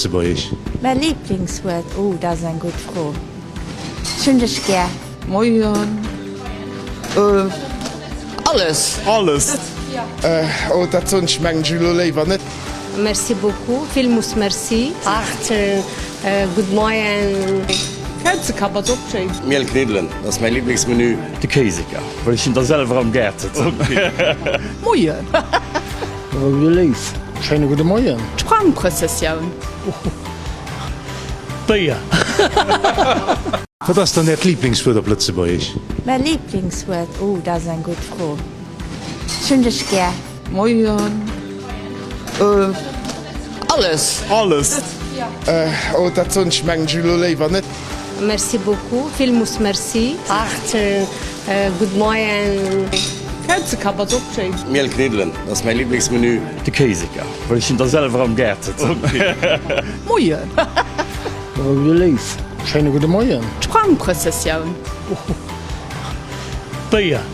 Lëtzebuergesch? Mäi Liblingswuert? Oh, dat ass eng gutt Fro. Ech hunn dech gär. Moien. Alles. Alles. Oh, dat soen ech mengen ech elo léiwer net. Merci beaucoup, villmoos merci. Art, Gudd Moien. Käuzekapp ass och schéin. Mielkniddelen, dat ass mäi Liblingsmenü. De Kéiseker, well ech hunn der selwer am Gaart sëtzen. Moien. Roude Léiw. Schéine gudde Moien. D'Sprangprëssessioun. Béier. Wat ass dann Äert Liblingswuert op Lëtzebuergesch? Mäi Liblingswuert? Oh, dat ass eng gutt Fro. Ech hunn dech gär. Moien. Alles. Alles. Oh, dat soen ech mengen ech elo léiwer net. Merci beaucoup, villmoos merci. Art, Gudd Moien. Käuzekapp ass och schéin. Mielkniddelen, dat ass mäi Liblingsmenü. De Kéiseker, well ech hunn der selwer am Gaart sëtzen. Moien. Roude Léiw. Schéine gudde Moien. D'Sprangprëssessioun. Béier.